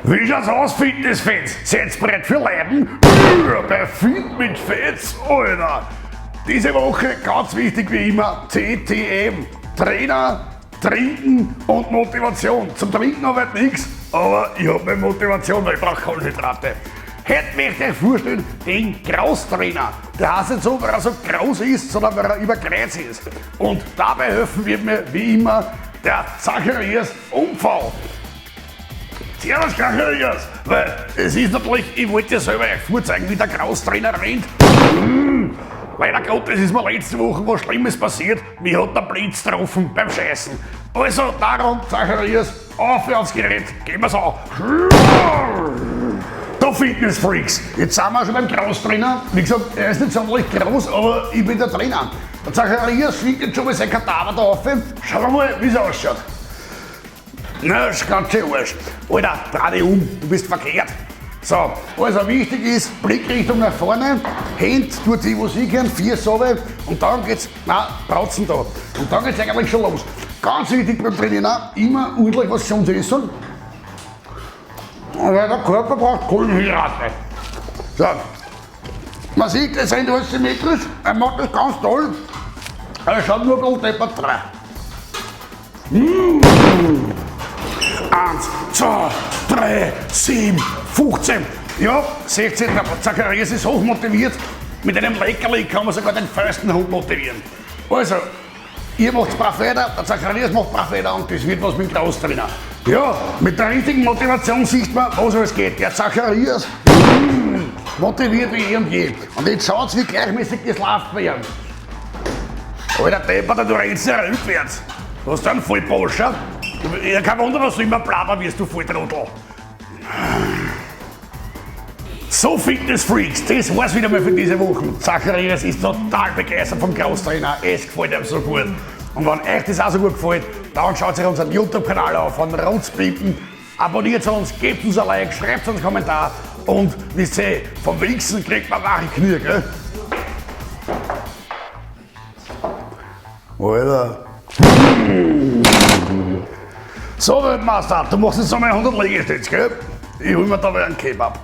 Wie schaut's aus, Fitnessfans? Seid's bereit für Leiden? Bei Fit mit Fets, Alter! Diese Woche, ganz wichtig wie immer, TTM. Trainer, Trinken und Motivation. Zum Trinken habe ich nichts, aber ich habe meine Motivation, weil ich brauche Kohlenhydrate. Heute möchte ich euch vorstellen, den Crosstrainer. Der heißt nicht so, weil er so groß ist, sondern weil er über Kreuz ist. Und dabei helfen wird mir, wie immer, der Zacharias Unfall. Servus Zacharias, weil es ist natürlich, ich wollte ja selber euch vorzeigen, wie der Crosstrainer rennt. Leider Gottes ist mir letzte Woche was Schlimmes passiert. Mich hat der Blitz getroffen beim Scheißen. Also darum, Zacharias, auf aufs Gerät, gehen wir's an. Du Fitness-Freaks, jetzt sind wir schon beim Crosstrainer. Wie gesagt, er ist nicht sonderlich groß, aber ich bin der Trainer. Der Zacharias schwingt jetzt schon mal sein Kadaver da auf. Schauen wir mal, wie es ausschaut. Na, ist ganz schön Arsch. Alter, dreh dich um, du bist verkehrt. So, also wichtig ist, Blickrichtung nach vorne, Hände tut die, wo sie gehen, vier runter und dann geht's, nein, Brautzen da. Und dann geht's eigentlich schon los. Ganz wichtig beim Trainieren auch, immer ordentlich was zu essen. Weil der Körper braucht Kohlenhydrate. So, man sieht, es rennt alles symmetrisch, er macht das ganz toll. Er schaut nur ein bisschen deppert rein. 1, 2, 3, 7, 15. Ja, 16. Der Zacharias ist hochmotiviert. Mit einem Leckerli kann man sogar den feisten Hund motivieren. Also, ihr macht's brav weiter, der Zacharias macht brav weiter und das wird was mit dem Crosstrainer. Ja, mit der richtigen Motivation sieht man, was alles geht. Der Zacharias, motiviert wie eh und je. Und jetzt schaut's, wie gleichmäßig das läuft bei ihm. Alter Deppert, du rennst ja rückwärts. Du hast einen Vollposcher. Ja, kein Wunder, dass du immer blabber wirst, du Volltrottel. So, Fitness-Freaks, das war's wieder mal für diese Woche. Zacharias ist total begeistert vom Crosstrainer. Es gefällt ihm so gut. Und wenn euch das auch so gut gefällt, dann schaut sich unseren YouTube-Kanal an von Rotzpimpen. Abonniert uns, gebt uns ein Like, schreibt uns einen Kommentar. Und wisst ihr, vom Wichsen kriegt man wache Knie, gell? Alter. So, Weltmeister, du machst jetzt einmal 100 Liegestütze, gell? Ich hol mir da wieder einen Kebab.